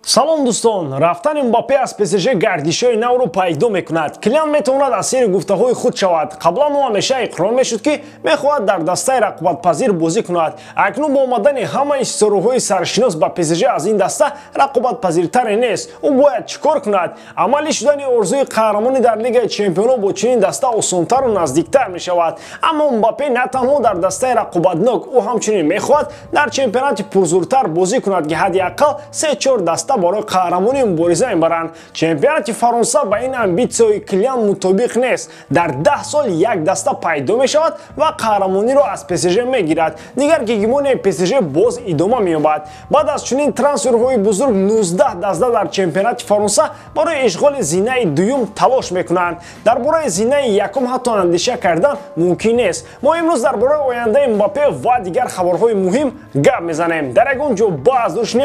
Салом дӯстон, рафтани Мбаппе аз ПСЖ гардишҳои навро пайдо мекунад. Килиан метавонад асири гуфтаҳои худ шавад. Қаблан ӯ ҳамеша иқрор мешуд, ки мехоҳад дар дастаи рақобатпазир бозӣ кунад. Акнун бо омадани ҳамаи ситораҳои саршинос ба ПСЖ аз ин даста рақобатпазиртаре нест. Ӯ бояд чӣ кор кунад? Амалӣ шудани орзуи қаҳрамонӣ дар Лигаи Чемпионҳо бо чунин даста осонтару наздиктар мешавад. Аммо Мбаппе на танҳо дар дастаи рақобатнок, ӯ ҳамчунин мехоҳад дар чемпионати пурзуртар бозӣ кунад, ки ҳадди ақал се-чор даста барои қаҳрамонӣ мубориза мебаранд. Чемпионати Фаронса ба ин амбитсияи Килиан мутобиқ нест. Дар 10 сол як даста пайдо мешавад ва қаҳрамониро аз ПСЖ мегирад. Дигар гегемонияи ПСЖ боз идома меёбад. Баъд аз чунин трансферҳои бузург 19 даста дар чемпионати Фаронса барои ишғоли зинаи дуюм талош мекунанд. Дар бораи зинаи якум ҳатто андеша кардан мумкин нест. Мо имрӯз дар бораи ояндаи Мбаппе ва дигар хабарҳои муҳим гап мезанем. Дар ягон ҷо баҳс дошт,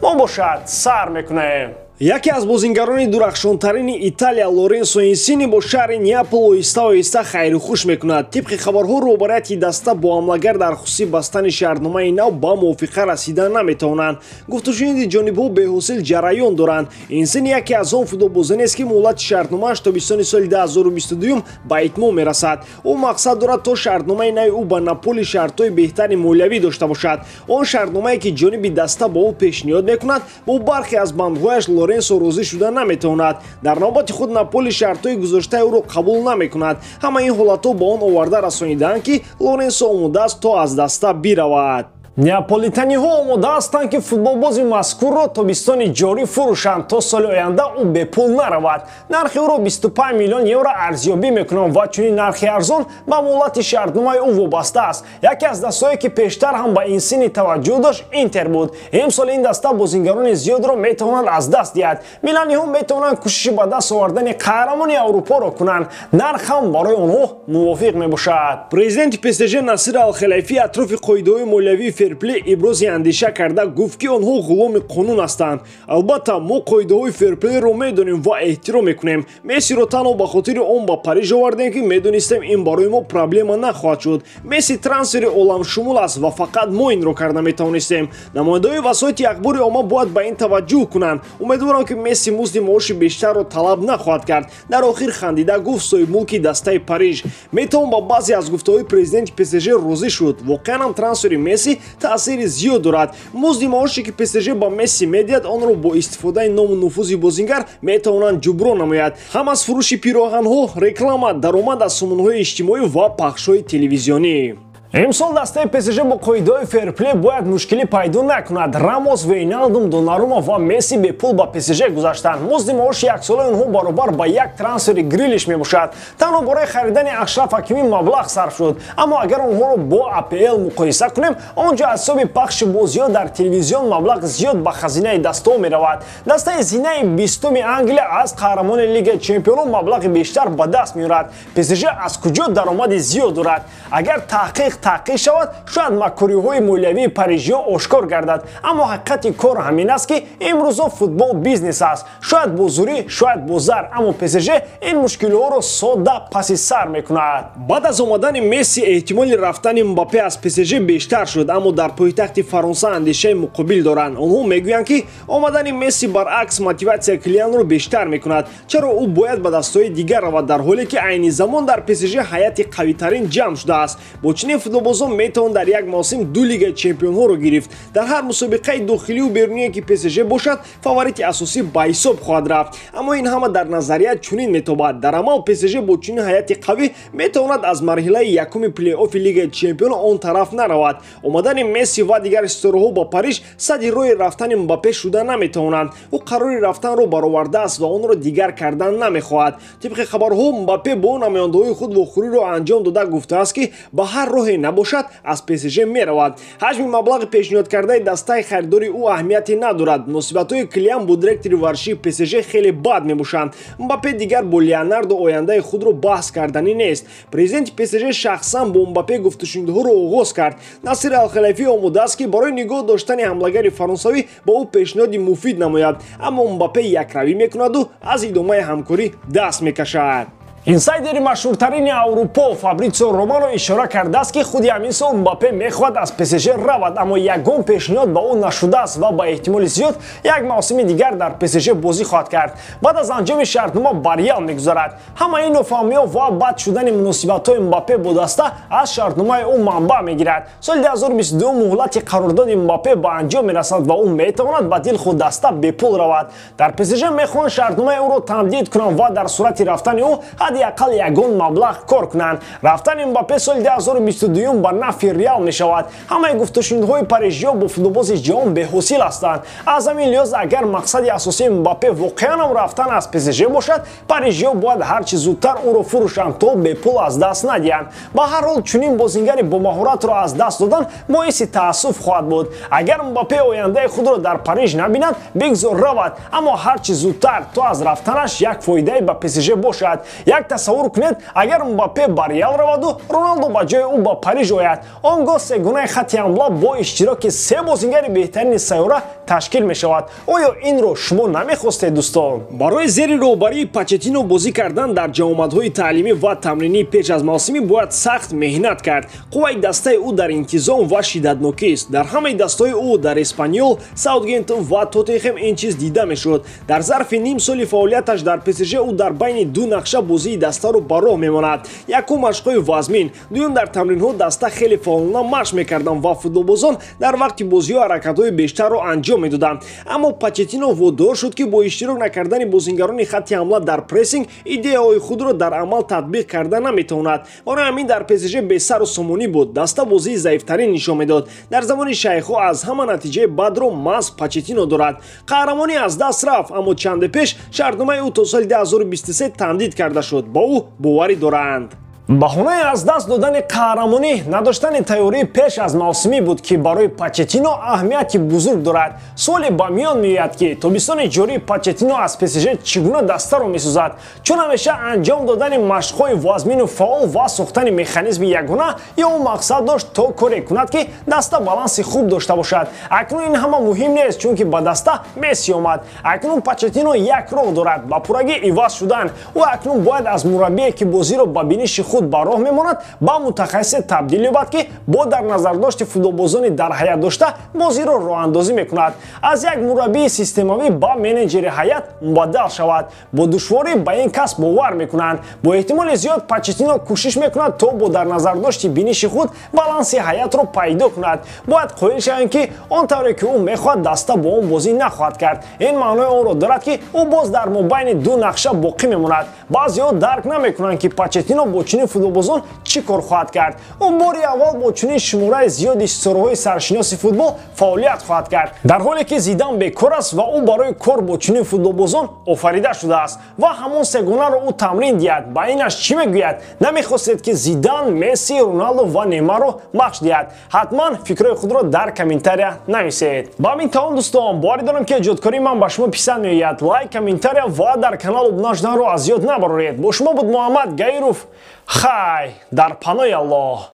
мо бошад сар мекунем. Яке аз бозингарони дурахшонтарини Италия Лоренсо Инсини бо шаҳри Неапол оҳиста оҳиста хайру хуш мекунад. Тибқи хабарҳо, роҳбарияти даста бо ҳамлагар дар хусуси бастани шаҳрномаи нав ба мувофиқа расида наметавонанд. Гуфтушуниди ҷонибҳо беҳосил ҷараён доранд. Инсини яке аз он футболбозонест, ки муҳлати шартномааш тобистони соли 2022 ба итмом мерасад. Ӯ мақсад дорад, то шартномаи нави ӯ ба Наполи шартҳои беҳтари молиявӣ дошта бошад. Он шартномае, ки ҷониби даста ба ӯ пешниҳод мекунад, бо бархе аз бандҳояш Лоренсо розӣ шуда наметавонад. Дар навбати худ Наполи шартҳои гузоштаи ӯро қабул намекунад. Ҳама ин ҳолатҳо ба он оварда расонидаанд, ки Лоренсо омода аст, то аз даста биравад. Неаполитаниҳо омода ҳастанд, ки футболбози мазкурро тобистони ҷорӣ фурӯшанд, то соли оянда ӯ бепул наравад. Нархи ӯро 25 миллион евро арзёбӣ мекунанд ва чунин нархи арзон ба муҳлати шартномаи ӯ вобаста аст. Яке аз дастаҳое, ки пештар ҳам ба Инсини таваҷҷӯҳ дошт, Интер буд. Имсол ин даста бозингарони зиёдро метавонанд аз даст диҳад. Миланиҳо метавонанд кӯшиши ба даст овардани қаҳрамони Аврупоро кунанд. Нарх ҳам барои онҳо мувофиқ мебошад. Президенти ПСЖ Насир Алхалайфӣ атрофи қоидаҳои молиявии ферплей ибрози андеша карда гуфт, ки онҳо ғуломи қонун ҳастанд. Албатта, мо қоидаҳои ферплейро медонем ва эҳтиром мекунем. Мессиро танҳо ба хотири он ба Париж овардем, ки медонистем, ин барои мо проблема нахоҳад шуд. Месси трансфери оламшумул аст ва фақат мо инро карда метавонистем. Намояндаҳои васоити ахбори омма бояд ба ин таваҷҷӯҳ кунанд. Умедворам, ки Месси музди маоши бештарро талаб нахоҳад кард. Дар охир хандида гуфт соҳибмулки дастаи Париж. Метавон ба баъзе аз гуфтаҳои президенти ПСЖ розӣ шуд. Воқеан ҳам трансфери Месси таъсири зиёд дорад. Музди маоше, ки ПСЖ ба Месси медиҳад, онро бо истифодаи ному нуфузи бозингар метавонанд ҷуброн намояд. Ҳам аз фурӯши пироҳанҳо, реклама, даромад аз сомонаҳои иҷтимоӣ ва пахшҳои телевизионӣ. Имсол дастаи ПСЖ бо қоидаҳои ферплей бояд мушкилӣ пайдо накунад. Рамос, Вейналдум, Донарума ва Месси бепул ба ПСЖ гузаштанд. Музди маоши яксолаи онҳо баробар ба як трансфери Грилиш мебошад. Танҳо барои харидани Ашраф Ҳакимӣ маблағ сарф шуд. Аммо агар онҳоро бо АПЛ муқоиса кунем, он ҷо аз ҳисоби пахши бозиҳо дар телевизион маблағ зиёд ба хазинаи дастаҳо меравад. Дастаи зинаи 20-уми Англия аз қаҳрамони Лигаи Чемпионон маблағи бештар ба даст меорад. ПСЖ аз куҷо даромади зиёд дорад? Агар таҳқиқ шавад, шояд макориҳои молиявии парижиҳо ошкор гардад. Аммо ҳақиқати кор ҳамин аст, ки имрӯзо футбол бизнес аст. Шояд бо зӯрӣ, шояд бо зар, аммо ПСЖ ин мушкилиҳоро содда паси сар мекунад. Баъд аз омадани Месси эҳтимоли рафтани Мбаппе аз ПСЖ бештар шуд, аммо дар пойтахти Фаронса андешаи муқобил доранд. Онҳо мегӯянд, ки омадани Месси баръакс мотиватсияи Килианро бештар мекунад. Чаро ӯ бояд ба дастаҳои дигар равад, дар ҳоле ки айни замон дар ПСЖ ҳайати қавитарин ҷамъ шудааст? Бо чунин футболбозон метавон дар як мавсим ду лигаи чемпионҳоро гирифт. Дар ҳар мусобиқаи дохилию беруние, ки ПСЖ бошад, фаворити асосӣ ба ҳисоб хоҳад рафт. Аммо ин ҳама дар назарият чунин метобад. Дар амал ПСЖ бо чунин ҳайати қавӣ метавонад аз марҳилаи якуми плей-оффи лигаи чемпион он тараф наравад. Омадани Месси ва дигар ситораҳо ба Париж садди роҳи рафтани Мбаппе шуда наметавонанд. Ӯ қарори рафтанро баровардааст ва онро дигар кардан намехоҳад. Тибқи хабарҳо, Мбаппе бо намояндаҳои худ вохӯриро анҷом дода гуфтааст, ки ба ҳар роҳе набошад, аз ПСЖ меравад. Ҳаҷми маблағи пешниҳодкардаи дастаи харидори ӯ аҳамияте надорад. Муносибатҳои Килиан бо директори варзишии ПСЖ хеле бад мебошанд. Мбаппе дигар бо Леонардо ояндаи худро баҳс карданӣ нест. Президенти ПСЖ шахсан бо Мбаппе гуфтушунидҳоро оғоз кард. Насир Алхалайфӣ омода аст, ки барои нигоҳ доштани ҳамлагари фаронсавӣ ба ӯ пешниҳоди муфид намояд, аммо Мбаппе якравӣ мекунаду аз идомаи ҳамкорӣ даст мекашад. Инсайдери машҳуртарини Аврупо Фабритсио Романо ишора кардааст, ки худи ҳамин сол Мбаппе мехоҳад аз ПСЖ равад, аммо ягон пешниҳод ба ӯ нашудааст ва ба эҳтимоли зиёд як мавсими дигар дар ПСЖ бозӣ хоҳад кард. Баъд аз анҷоми шартнома ба Реал мегузарад. Ҳамаи ин нофаҳмиҳо ва бад шудани муносибатҳои Мбаппе бо даста аз шартномаи ӯ манбаъ мегирад. Соли 2022 муҳлати қарордоди Мбаппе ба анҷом мерасад ва ӯ метавонад ба дилхоҳ даста бепул равад. Дар ПСЖ мехоҳанд шартномаи ӯро тамдид кунанд ва дар сурати рафтани ӯ ҳадди ақал ягон маблағ кор кунанд. Рафтани Мбаппе соли 2022 ба нафъи Реал мешавад. Ҳамаи гуфтушунидҳои парижиҳо бо футболбози ҷаҳон беҳосил ҳастанд. Аз ҳамин лиҳоз, агар мақсади асосии Мбаппе воқеан ҳам рафтан аз ПСЖ бошад, парижиҳо бояд ҳарчи зудтар ӯро фурӯшанд, то бепул аз даст надиҳанд. Ба ҳар ҳол, чунин бозингари бомаҳоратро аз даст додан боиси таассуф хоҳад буд. Агар Мбаппе ояндаи худро дар Париж набинад, бигзор равад, аммо ҳарчи зудтар, то аз рафтанаш як фоидае ба ПСЖ бошад. Як тасаввур кунед, агар Мбаппе ба Реал раваду Роналдо ба ҷои ӯ ба Париж ояд, он гоҳ сегунаи хатти ҳамла бо иштироки се бозингари беҳтарини сайёра ташкил мешавад. Оё инро шумо намехостед, дӯстон? Барои зери роҳбарии Почеттино бозӣ кардан дар ҷамъомадҳои таълимӣ ва тамринӣ пеш аз мавсимӣ бояд сахт меҳнат кард. Қувваи дастаи ӯ дар интизом ва шиддатнокист. Дар ҳамаи дастҳои ӯ дар Эспаньол, Саутгемптон ва Тоттенхем ин чиз дида мешуд. Дар зарфи ним соли фаъолияташ дар ПСЖ ӯ дар байни ду нақша бозии дастаро ба роҳ мемонад. Якум, машқҳои вазмин, дуюм, дар тамринҳо даста хеле фаъолона машқ мекарданд ва футболбозон дар вақти бозиҳо ҳаракатҳои бештарро анҷом медоданд. Аммо Почеттино водор шуд, ки бо иштирок накардани бозингарони хатти ҳамла дар прессинг идеяҳои худро дар амал татбиқ карда наметавонад. Барои ҳамин дар ПСЖ бесару сомонӣ буд, даста бозии заифтарин нишон медод. Дар замони шайхҳо аз ҳама натиҷаи бадро маҳз Почеттино дорад. Қаҳрамонӣ аз даст рафт, аммо чанде пеш шартномаи ӯ то соли 2023 тамдид карда шуд. Ба ӯ боварӣ доранд. Баҳонаи аз даст додани қаҳрамонӣ надоштани тайёрӣ пеш аз мавсимӣ буд, ки барои Почеттино аҳамияти бузург дорад. Суоле ба миён меояд, ки тобистони ҷории Почеттино аз ПСЖ чӣ гуна дастаро месозад, чун ҳамеша анҷом додани машқҳои вазмину фаъол ва сохтани механизми ягона ё ӯ мақсад дошт то коре кунад, ки даста баланси хуб дошта бошад. Акнун ин ҳама муҳим нест, чунки ба даста Месси омад. Акнун Почеттино як роҳ дорад: ба пуррагӣ иваз шудан. Ӯ акнун бояд аз мураббие, ки бозиро ба биниши худ ба роҳ мемонад, ба мутахассисе табдил ёбад, ки бо дар назардошти футболбозони дар ҳайат дошта бозиро роҳандозӣ мекунад. Аз як мураббии системавӣ ба менеҷери ҳайат мубаддал шавад. Бо душворӣ ба ин кас бовар мекунанд. Бо эҳтимоли зиёд Почеттино кӯшиш мекунад, то бо дар назардошти биниши худ баланси ҳайатро пайдо кунад. Бояд қоил шавем, ки он тавре ки ӯ мехоҳад, даста бо он бозӣ нахоҳад кард. Ин маънои онро дорад, ки ӯ боз дар мобайни ду нақша боқӣ мемонад. Баъзеҳо дарк намекунанд, ки Почеттино бо чунин футболбозон чӣ кор хоҳад кард. Ӯ бори аввал бо чунин шумораи зиёди ситораҳои саршиноси футбол фаъолият хоҳад кард, дар ҳоле ки Зидан бекор аст ва ӯ барои кор бо чунин футболбозон офарида шудааст ва ҳамон сегонаро ӯ тамрин диҳад. Ба инаш чӣ мегӯяд? Намехостед, ки Зидан, Месси, Роналдо ва Неймарро машқ диҳад? Ҳатман фикрҳои худро дар комментария нависед. Ба ҳамин тамом, дӯстон, боварӣ дорам, ки эҷодкории ман ба шумо писанд меояд. Лайк, комментария ва дар канал обуна шуданро аз ёд набароред. Бо шумо буд Муҳаммад Гаиров. Хай, дар панои Аллоҳ.